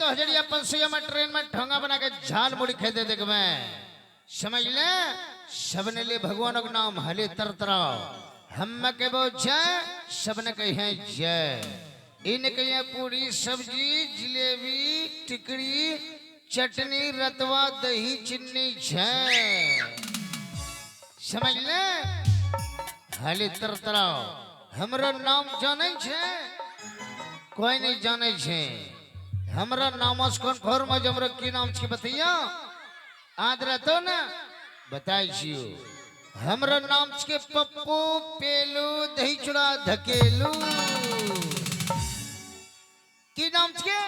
तो हजरिया पंसुया में ट्रेन में ठोंगा बना के झाल मुड़ी खेते देखबे। समझ ले सबने ले भगवानक नाम हले तरतराओ। हम कहबो जय, सबने कहे जय। इन कहे पूरी सब्जी जिलेबी टिकड़ी चटनी रतवा दही चिन्नी छै। समझ ले हले तरतराओ। हमरो नाम जानै छै? कोई नहीं जानै छै। हमरा नाम कन्फर्म है, हमरा की नाम छै बतैया? याद रहतो ना? बताइ छियो। हमरो नाम छै पप्पू पेलू दही चूड़ा धकेलू। की नाम छै?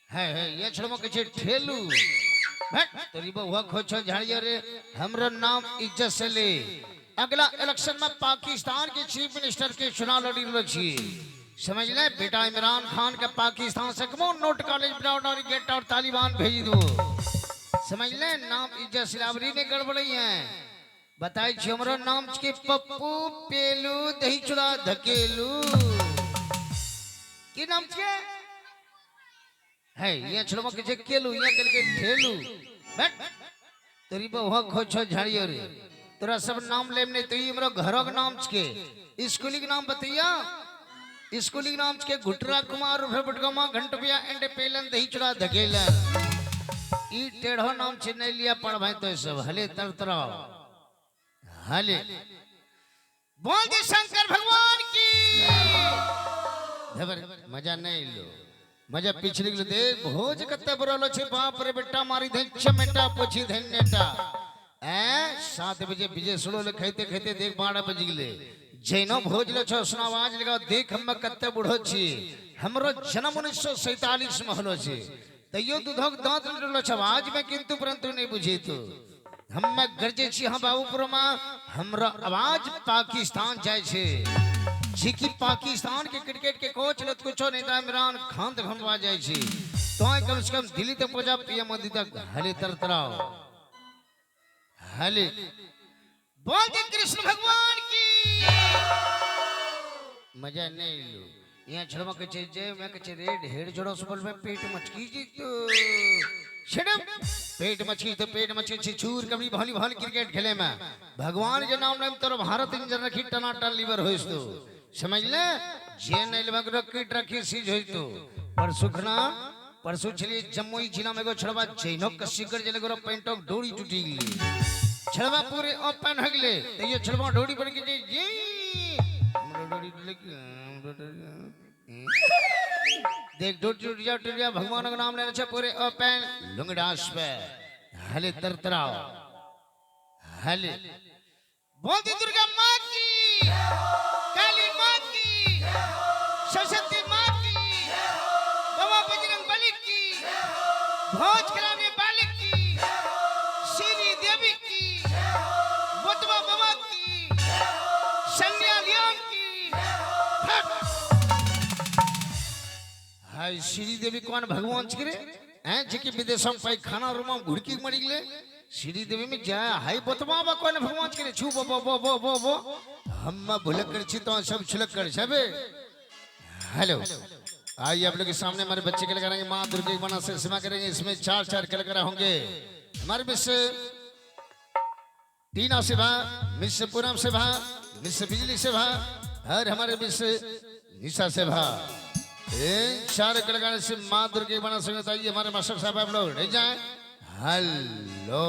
है है ये छोड़मो के छै ठेलू। भट तोरी बहुआ खोछो झाड़ियो रे। हमरो नाम इज्जत से ले। अगला इलेक्शन में पाकिस्तान के चीफ मिनिस्टर के चुनाव लड़ी रहलो छी। समझ ले बेटा इमरान खान के पाकिस्तान से कमो नोट कॉलेज ब्राउन और गेट और तालिबान भेज दो। समझ ले नाम इज्जत से लावरी ने गड़बड़ी है। बताई छी हमरो नाम के पप्पू पेलू दही चूड़ा धकेलू। की नाम छे? है ये छोड़मो के जे केलू ये कल के ठेलू। बैठ तोरी बहुआ खोछो झाड़ियो रे। तोरा सब नाम लेम नहीं तो ई हमरो घरों के नाम छे। स्कूली के नाम बतैया? स्कूली के नाम छे घुटरा कुमार उर्फ बटगमा घंटपिया एंड पेलन दही चूड़ा धकेलन। ई टेढ़ो नाम छे नहीं लिया पढ़ भाई तो सब हले तरतराओ हले। बोल दे शंकर भगवान की। मजा नहीं लो। मजा पिछली गेलो देख भोज कते बरलो छे बाप रे बेटा मारी धन चमेटा पोछी धन नेटा। ए 7 बजे विजय सुनो ले खाइते खाइते देख 12 बज गेले। जैनो भोज ले छो सुना आवाज लगाओ देख हम कते बुढ़ो छी। हमरो जन्म 1947 में होलो छे। तैयो दूधक दांत निकलो छे आवाज में किंतु परंतु नहीं बुझी तो। हम गरजे छी हाँ बाबूपुर में हमरो आवाज पाकिस्तान जाय छे। जी की पाकिस्तान के क्रिकेट के कोच लत कुछो नहीं था इमरान खान तक हम जाय छी। तो कम से कम दिल्ली तक पहुंचा पीएम मोदी तक हले तरतराओ हले। बोल दे कृष्ण भगवान की। मजा नहीं लो। यहाँ छड़मा के छे जे मैं के छे रे ढेर जोड़ो सुबल में पेट मचकी जी तो छड़म पेट मचकी तो पेट मचकी छी छूर कभी भाली भाली क्रिकेट खेले में भगवान के नाम लेम तोर भारत इंजन रखी टनाटन लीवर होइस तो। समझ ले जे नहीं लेबक रखी रखी सीज होइस तो। पर सुखना परसों छली जमुई जिला में एगो छड़वा जैनो कसीकर जेले गोरो पेंटो डोरी टूटी गेली। छड़वा पूरे ओपन हो गेले त ये छड़वा डोरी पर के जी हमरो डोरी टूटले की हमरो डोरी देख डोरी टूट जा भगवान का नाम लेने छे पूरे ओपन लुंगडास पे हले तरतराओ हले। बोल दी दुर्गा माँ की, काली माँ की, सरस्वती माँ की, बाबा बजरंग बली की, भोज खिलाने वाले की, श्री देवी की, बुतवा बाबा की, सन्या लियोन की। हाय श्री देवी कौन भगवान छे रे? हैं जे कि विदेशों में पैखाना रूम में घुड़की मरी गेले। श्री देवी में जाय हाय बुतवा बाबा कौन भगवान छे रे? छू बो बो बो बो बो बो हम भुलक कर छी तो सब छुलक कर छबे। हेलो आइए आप लोग के सामने हमारे बच्चे के लगाएंगे माँ दुर्गे बना से सीमा करेंगे। इसमें चार चार कलाकार होंगे। हमारे मिस टीना सेवा, मिस पूनम सेवा, मिस बिजली सेवा और हमारे मिस निशा सेवा। इन चार कलाकार से माँ दुर्गे बना से आइए हमारे मास्टर साहब आप लोग नहीं जाए। हेलो।